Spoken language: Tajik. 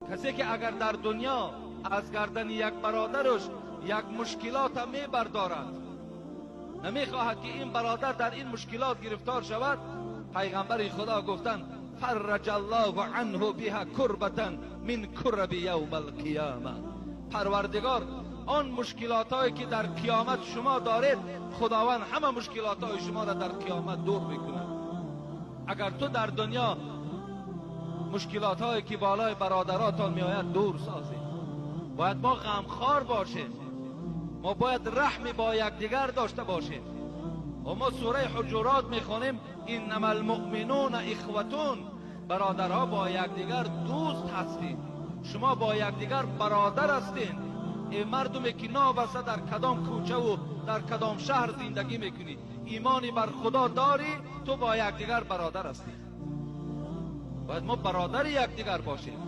Касе ки агар дар дунё аз гардани як бародараш як мушкилот мебардорад, намехоҳад ки ин бародар дар ин мушкилот гирифтор шавад, пайғамбари Худо гуфтанд: фарраҷа Аллоҳу анҳу биҳо курбатан мин кураби явмал қиёма. Парвардигор он мушкилотҳое ки дар қиёмат шумо доред, Худованд ҳама мушкилотҳои шуморо дар қиёмат дур мекунад. Агар ту дар дунё мушкилотҳое ки болои бародаратон меояд дур созӣ, бояд мо ғамхор бошем, мо бояд раҳм бо якдигар дошта бошем. Ва мо сураи Ҳуҷурот мехонем: иннамал муъминуна ихватун. Бародарҳо бо якдигар дӯст ҳастед, шумо бо якдигар бародар ҳастед. Эй мардуме ки нобаста дар кадом кӯча ва дар кадом шаҳр зиндагӣ мекунӣ, имоне бар Худо дорӣ, ту бо якдигар бародар ҳастӣ. Бояд мо бародари якдигар бошем.